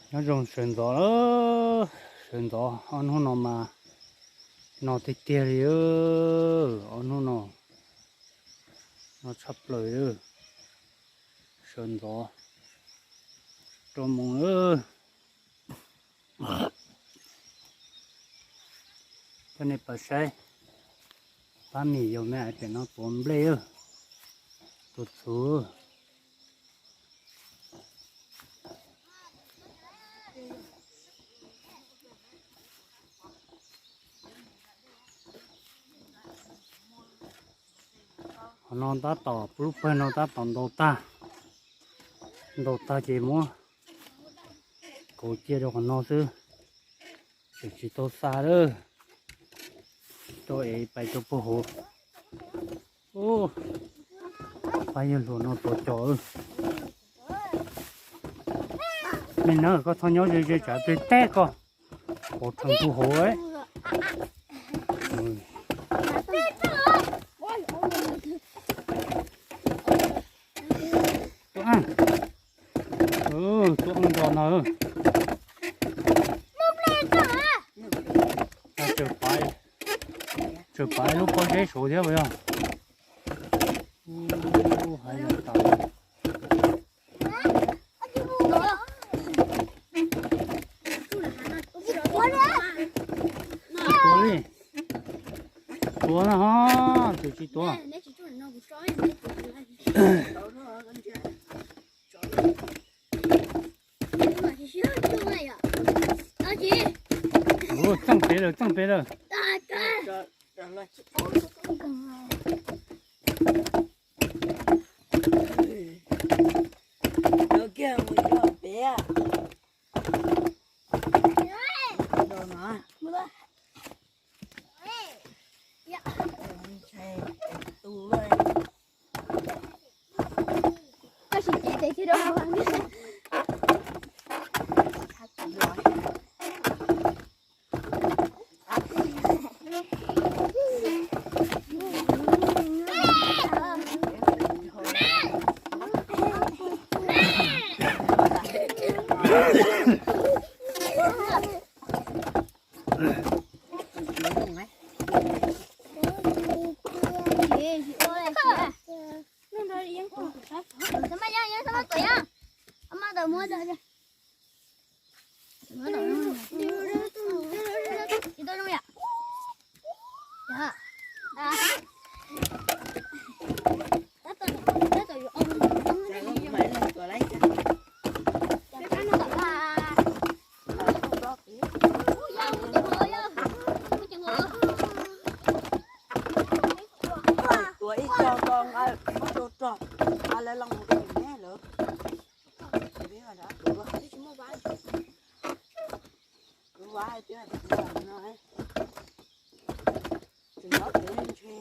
Nyob zoo sawv ntxov, sawv ntxov ob hnub no mas no tiag tiag li, ob hnub no no tshaj plaws. Sawv ntxov rau mus. Coj nej pais saib pab mim yau me ais pem no tuav nplej, tuav txhuv. Qhov no tab tom, lub pawg no tab tom ntaus tag, ntaus tag ces muab kauv cia rau qhov no xwb, tseem tsis tau xa lawm. Rau es pais rau puag hauv. Pab yawg hluas no tuav cos. Me nawb, koj txhob nyob ze ze tsam peb teb koj, pov rhees puag hauv. Tuaj, tuaj nto no. Tsawm pav lub pob zeb saud thiab puas yog? Hav zoov tas. Tuav li. Tuav no ho, tsis tuav. Ua, txeej pem lawm, txeej pem lawm. Tuav ib co ko nqa muab rau rog, nqa lawv los mus rau neb lawm. Kuv vab hais tias no, tsis nyob pem ntshe.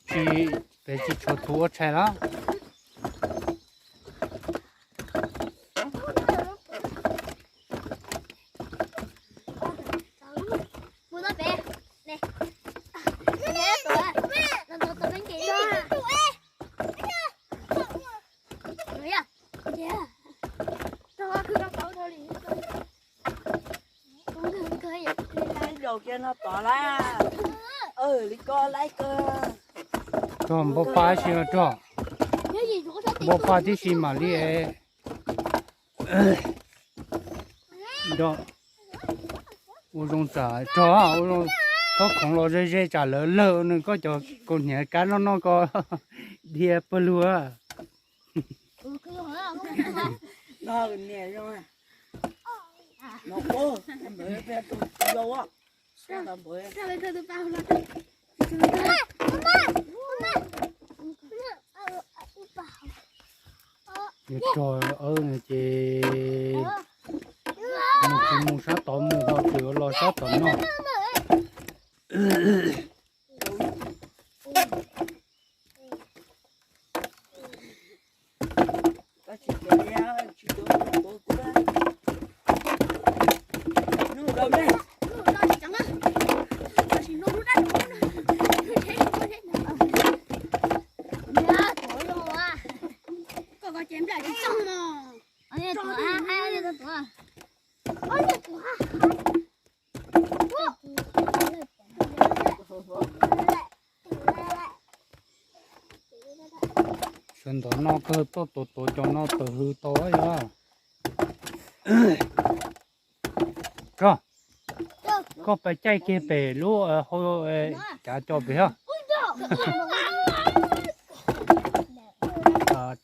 Tsis, pem tsis tshuav txhuv ua tshais los. Rog kiag no tod lawm. Li ko lawm ko. Rog npau pa si rog. Npau pa tib si mam li es. Ua zoo tsam rog, ua zoo thob khoov los ze ze tsam lawv lawg nws koj cov kaus hniav kab noj noj ko dhia pawg lug. Yog rog awb no ces mus tsis mus sab tod mus ho tseem los sab tom no. Ces nplam tsis txog no. Ob niag tuav, ob niag tuav. Sawv ntawm no kawg tuaj tuav tuav cov no tawm hws tau yog. Koj, koj pais caij kiag pem lub hau cav co pem os.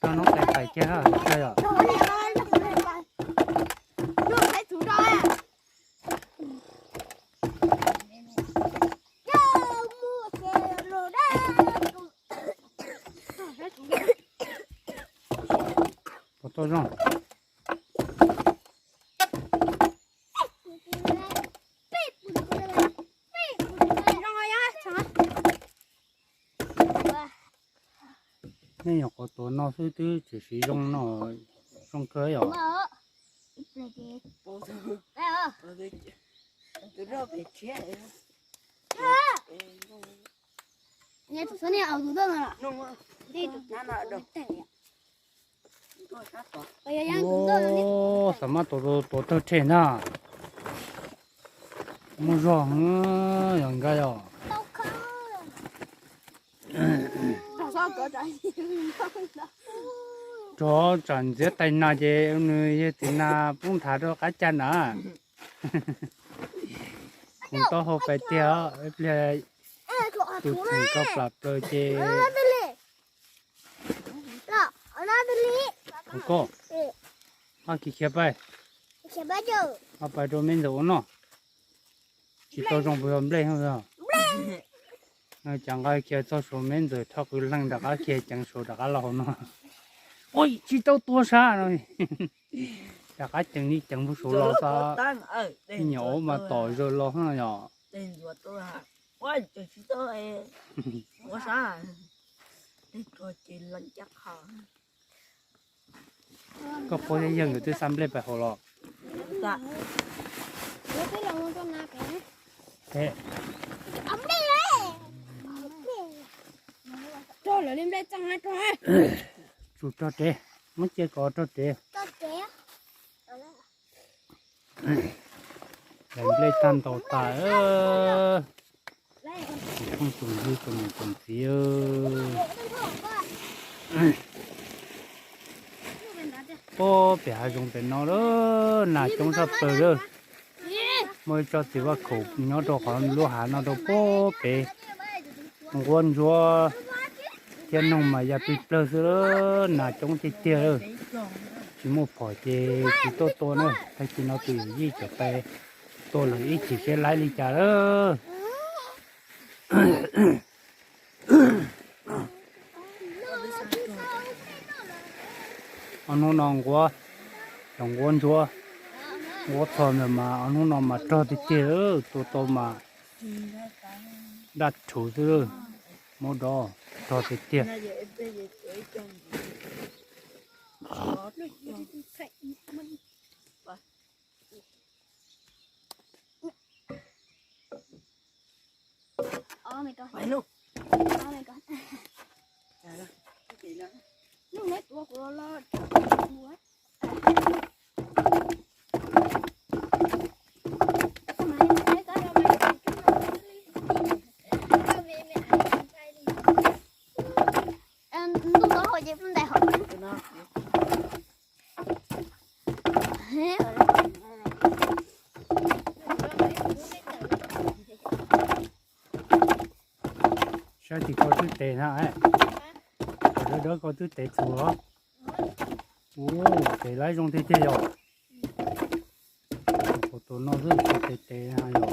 Rau no pais pais kiag os. Puas tau zoo? Nej nyuam qhuav tuav no xwb twb tsis siv zoo no, zoo kawg yom. Xav mas tuav tuav tawg rhe ntag. Muaj zog yog nkaj yog. Rov tsam ntxiav tais nas ces nws yog tis nas poob nthav rau qab cag na. Kuv taub hau pais tiag, ib pliag tus tseem koj plam plaws ces. Koj, koj khiav khiav pais, koj pais rau me ntxawm ua noj. Tsis tau zoo puas yog nplej? Cas nqa khiav txog saum me ntxawm rho qws leeg rov qab khiav ceev saum rov qab los hauv no. Ua tsis tau tua sab no. Rov qab ceev li ceev puag saum los xwb. Nyuam qhuav mas tom zaws los yom. Koj paub thiab yawg nkawd twb xa nplej pais hauv los. Tsuas rog tsev, muab cia kom rog tsev. Lawv nplej tag ntaus tas. Tus phooj tus ywg tus niam tus txiv, puag pem hav zoov pem no lawm, nas coob tshaj plaws lawm. Muaj ib tsob txiv vaj khaum nyob rau qhov lub hav no rau puag pem. Nquab ntsuab thiab noog mas ya plig plawg xwb, nas coob tiag tiag lawm. Tsis muaj phom ces tsis tuaj tua na, tag kis no tus yawm yij txawm pais tua lawm ib chim seb laib li cas lawm. Ob hnub no nquab, cov nquab ntsuab, nquab txho ntawd mas ob hnub no mas rog tiag tiag, tua tau mas daj rhuv xwb, muab dov rog tiag tiag. Ntuj no hauv ces ntais hauv. Saib tim koj twb tes na, dawb dawb koj twb tes txhuv los. Ua, tes laib zoo tiag tiag yom. Tus tus no xwb tes tes na yom.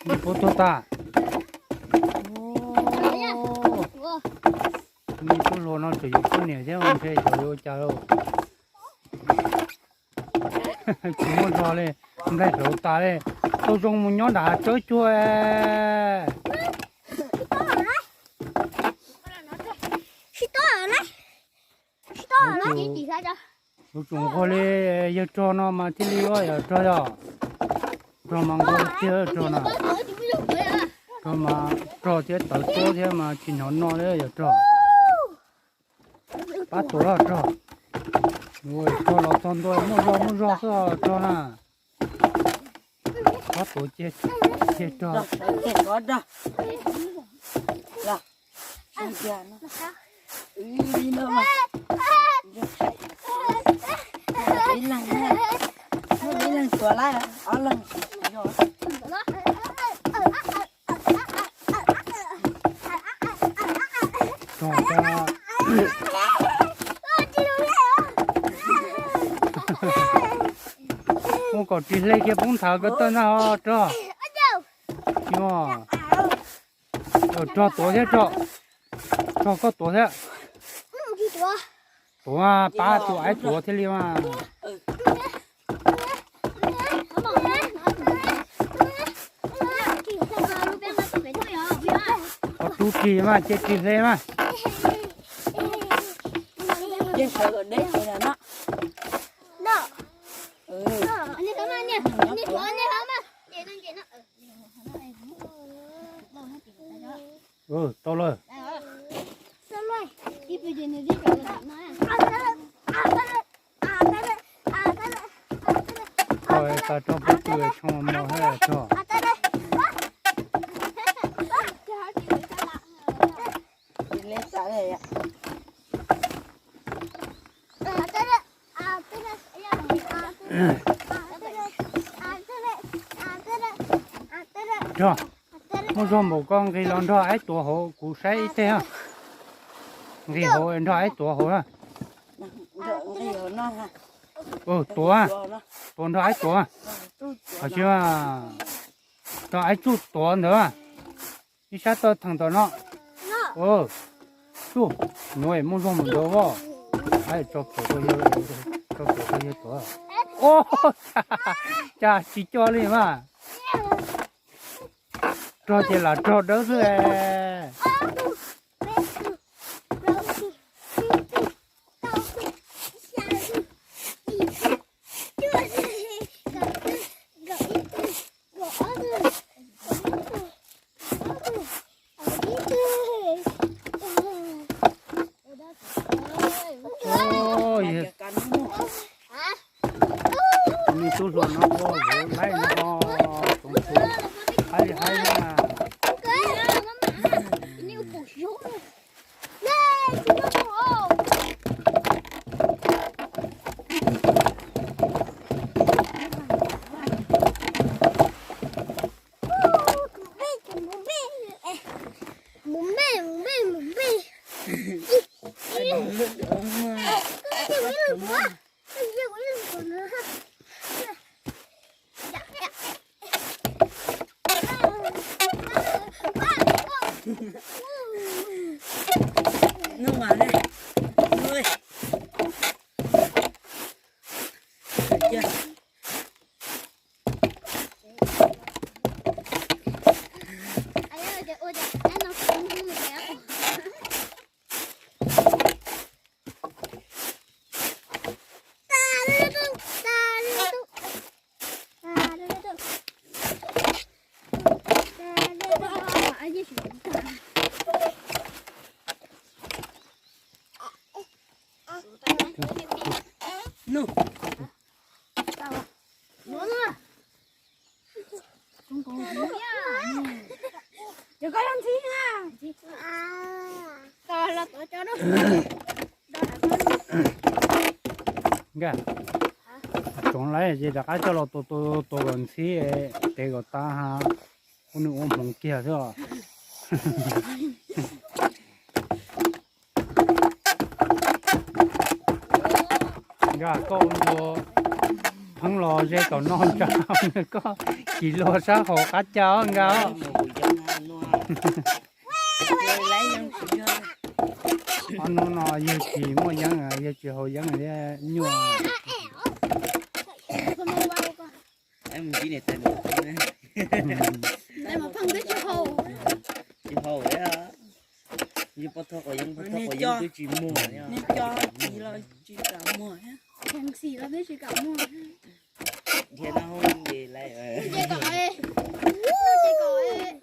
Nws puab tuag tas. Nws tub hluas no tseem yuav poj niam thiab, ntshe yuav ua cas lauj. Tsis muaj zog li. Nplaig saud tas li, tau zoo mus nyob nram hav tsawb cuag. Yuav tsum nquag li yawg rog no mas thiaj li ua yog rog yog. Rog mas nquag tiag rog na. Rog mas rog thiab tawv tuab thiab mas tsis hnov no li yog rog. Pab tuav rog. Rog los txog ntua muaj zog muaj zog xwb rog na. Pab tuav cia rog. Ib leeg tuav lawm ob leeg. Muab kom ris hle kiag poob nthav ko tawj na ho rog. Rog tuav thiab rog. Rog koj tuav thiab. Tuav mas pab tus aib tuav thiaj li mas. Qhov tub ris mas cia ris hle mas. Tau lawm. Tau tas rog pub tw tshoo mos thiab tog. Rog, muaj zog npaum koj nqis los nrog aib tuav hauv kuv saib ib teg. Nqis hauv nrog aib tuav hauv. Tuav, tuav nrog aib tuav. Nrog aib tsuj tuav ntawd. Ib sab tawg theem tom no. Tsuj, nuav muaj zog npaum ntawd as. Aib, tso pem rau yawg tuav. Cas tsis coj li mas. Rog ces lam rog dawb xwb. Tus me tub hluas no ua vauv laib no ho, tsoom txhua haib li haib na. Nkag, tsoov lawm ces rov qab coj los tua tua tua kom ntxhib, tev kom tag ha, ua nws ua hmoov kiag xwb os. Nkag, koj ua npua pheeb los ze tom no ntsa, koj tsis luag sab hauv qab caj os nkag os. Ob hnub no yawg tsis muaj yeeb, yawg tsis haus yeeb thiab nyuaj. Mus ntsib niam tais mus pheej, tais mus pheej twb tsis haus, tsis haus li. Yog pov thawj quav yeeb, pov thawj quav yeeb twb tsis muag, nej cov txiv los tsis kam muag, txiv los twb tsis kam muag. Dhia no hoob ces lawm, ces kom, ces kom.